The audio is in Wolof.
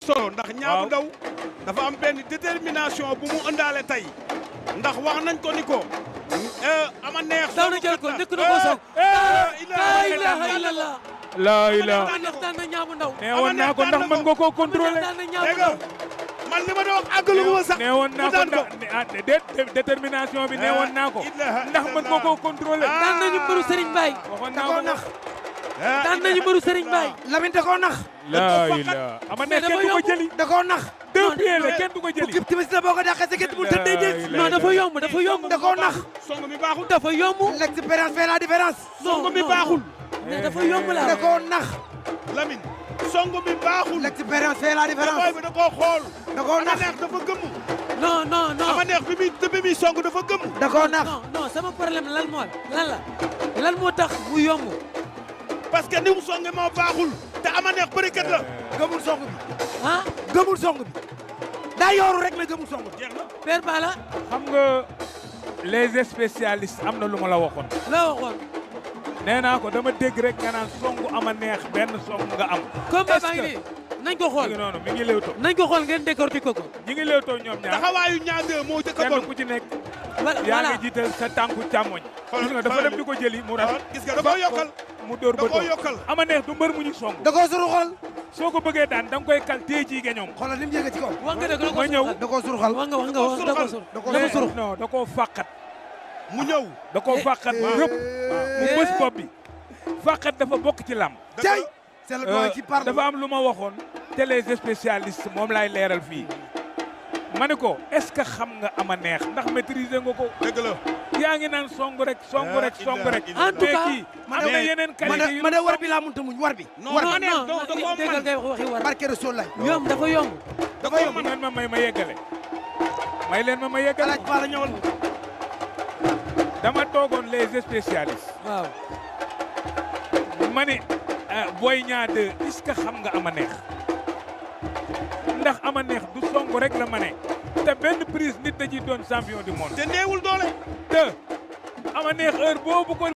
solo ndax Niang Ndaw dafa am benn détermination bu mu ëndaale tey ndax wax nañ ko ni ko ama neex daw na jël ko nekk na ko soog la ilaha illallah la ilaha daan na Niang Ndaw nee woon naa ko ndax mën nga koo contrôler dégg nga man li ma doon wax àggalu ma sax nee woon naa ko ndax détermination bi nee woon naa ko ndax mën nga koo contrôler daan nañu mbëru Serigne Baye waxoon naa ko nax daan nañu mbëru Serigne Baye Lamine da koo nax la ilaha ama neex kenn du ko jëli da koo nax deux pieds la kenn du ko jëli kib timis la boo ko dàqee sa gétt bu tëddee dégg non dafa yomb dafa yomb da koo nax song mi baaxul dafa yomb l'expérience fait la différence song mi baaxul mais dafa yomb la da koo nax Lamine song mi baaxul l'expérience fait la différence boy bi da koo xool da koo ama nax neex dafa gëmm non non non ama neex bi muy song dafa gëmm da koo nax non non sama problème lan moo lan moo tax mu yomb parce que ni mu songe moo baaxul te ama neex bërikat la gëmul song bi ah gëmul song bi daa yooru rek la gëmul song bi jeex na Père Balla xam nga les spécialistes am na lu ma la waxoon la waxoon nee naa ko dama dégg rek nga naan songu ama neex benn song nga am combat baa ngi nii nañ ko mi ngi xool noonu mi ngi léewtoo nañ ko xool ngeen décortiquer ko ñi ngi léewtoo ñoom ñaar taxawaayu Niang 2 moo jëkk a kenn bon ku ci nekk voilà yaa ngi jiital sa tànku càmmoñ gis nga dafa dem di ko jëli mu rafet gis nga da koo yokkal mu dóor ba da koo dóor yokkal ama neex du mbër mu ñu song da koo suru xol soo ko bëggee daan da nga koy kal téye ci geñoom xoolal li mu yëge ci kaw wax nga dëgg da ko ma ñëw da koo suru xol wax nga da ko sur da koo dafa sur non da koo fàqat mu ñëw da koo fàqat rëpp mu bës bopp bi fàqat dafa bokk ci lam cay c'est le doyen qui parle dafa am lu ma waxoon te les spécialistes moom laay leeral fii ma ne ko est-ce que xam nga ama neex ndax maîtriser nga ko dëgg la yaa ngi naan song rek song rek song rek en tout cas kii am na yeneen qualité yu ma ne war bi laa mënta muñ war bi non war ama bi neex non da koo déggal man ngay waxi war barke Rasul lay yomb dafa yomb dafa yomb ngeen ma may ma yeggale may leen ma yeggale alaaj Balla ñëwal dama toogoon les spécialistes waaw ma ne Boy Niang 2 est-ce que xam nga ama neex ndax ama neex du song rek la ma ne te benn prise nit da ci doon champion du monde te néewul doole te ama neex heure boobu ko